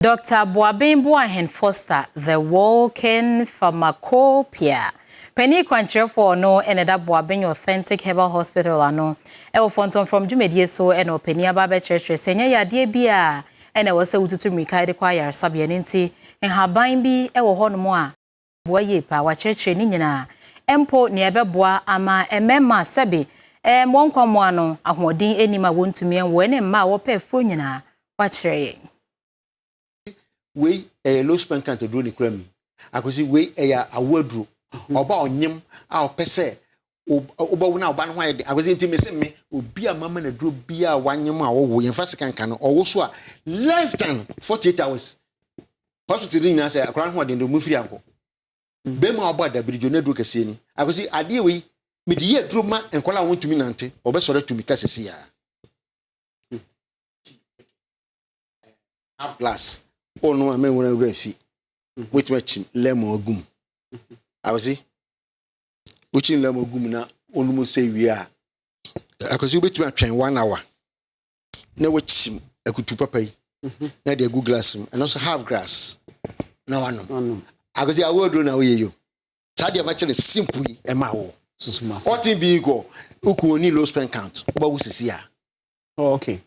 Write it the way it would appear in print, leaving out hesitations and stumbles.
Dr. Boaben Boahen Foster, the walking pharmacopoeia. Panin kwankyerɛfoɔ no ɛna ɛda Boaben Authentic Herbal Hospital ano ɛwɔ fɔntɔnfrɔm dwumadie so, ɛna ɔpanin aba abɛkyerɛkyerɛ sɛ ɛnyɛ yadeɛ bi a ɛna ɛwɔ sɛ wotutu mmirika de kɔ ayaresabea no, nti nhaban bi ɛwɔ hɔnom a boa yie paa. Wakyerɛkyerɛ ne nyinaa, mpo nea ɛbɛboa ama mmarima sɛbe wɔn nkwamoa no ahoɔden anim a wɔntumi nwo, ne mmaa a wɔpɛ afuo nyinaa, wakyerɛ yɛn. Wei ɛyɛ low sperm count aduro ne kura mi. Akosi, wei ɛyɛ awo aduro. Ɔba ɔnyem a ɔpɛ sɛ wobɛwo na ɔba no ho ayɛ den. Akosi, nti mese me obi a mama no aduro bi a wanyem a wɔwo, yɛmfa sika nka no, ɔwo so a, less than 48 hours, hospital no nyinaa sɛ akwadaa no ho ɔden de mu firi ankɔ. Bɛrima a ɔbɔ adabirigyo no aduro kɛseɛ ni. Akosi, adeɛ wei mede yɛ aduro ma nkwadaa a wɔntumi nante, ɔbɛsɔre atumi ka sɛsi a half glass ɔno a mɛnwura wura fi, wotumi akyim lemon agum. Akosi, wokyim lemon agum na ɔnum sɛ wie a, akosi, wobɛtumi atwɛn one hour na wakyim akutu papa yi na de agu glass mu, ɛno nso half glass na wanom. Akosi, awo aduro na woyɛ yo saa deɛ makyerɛ simple yi ɛma wo. Ɔten bi kɔ woku oni low sperm count, wobɛwo sisi a. Oh, okay.